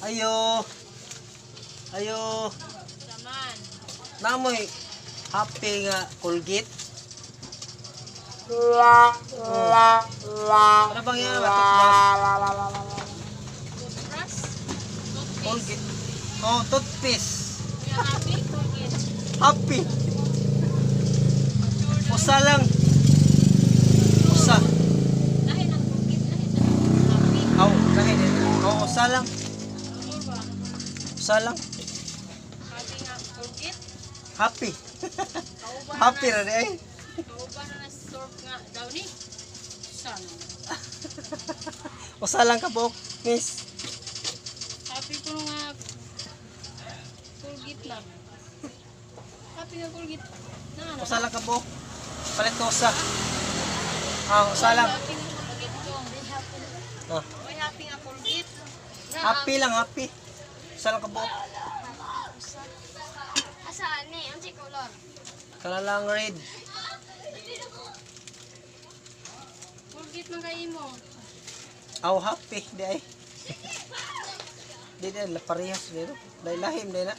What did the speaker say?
Ayo. Ayo. Saman. Namoy happy nga Colgate. Oh. Ano bang yan? Toothbrush? Toothbrush. Toothpaste. Colgate. Oh, toothpaste. Kuya, happy? Colgate. Happy. Usa lang. Usa. Lahi ng Colgate. Lahi sa happy. Aw, lahi din. Oh, usa lang. Sure ba? Usa lang. Happy nga Colgate. Happy. Kauban Happy na ra di ay. Kauban na na surf nga daw ni. Sana. Usa lang ka buok, miss. Happy ko nga Colgate lang. Happy nga Colgate. Na ano? Usa lang ka buok. Palit ko usa. Ah, usa lang. Happy nga Colgate dong. Ah, Uy, happy nga Colgate. Na, happy lang, happy. Usa lang ka buok. Asa ni ang si color? Kana lang red. Colgate man kay imo. Aw, happy di ay. Di di la parehas di no. Dai lahim di na.